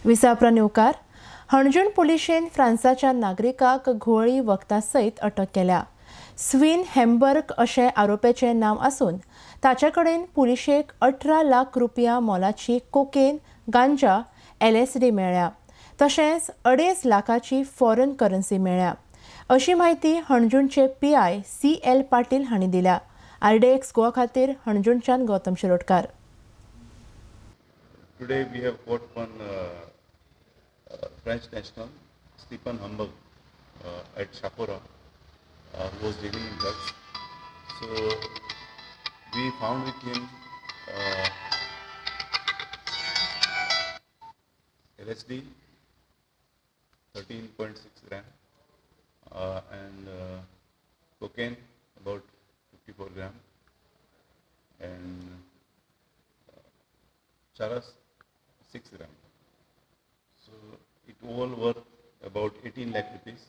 विसाप्रा नेवकार. हणजूण पुलिशेन फ्रांसाच्या नागरिकाक घुंवळी वखदां सयत अटक केल्या. स्वीन हॅम्बर्ग अशें आरोप्याचें नांव आसून ताचे कडेन पुलिशेक 18 लाख रुपया मोलाची कोकेन, गांजा, एलएसडी मेळ्ळ्या. तशेंच 2.5 लाखाची फॉरेन करन्सी मेळ्ळ्या, अशी म्हायती हणजूणचे पीआय सी.एल. पाटील हांणी दिल्या. आरडीएक्स गोवा खातीर हणजूणच्यान Gautam Shirodkar. Today we have caught one French national, Stephen Hamburg, at Chapora, who was dealing in drugs. So we found with him LSD, 13.6 gram, and cocaine about 54 gram, and charas 6 gram. So it all worth about 18 lakh rupees.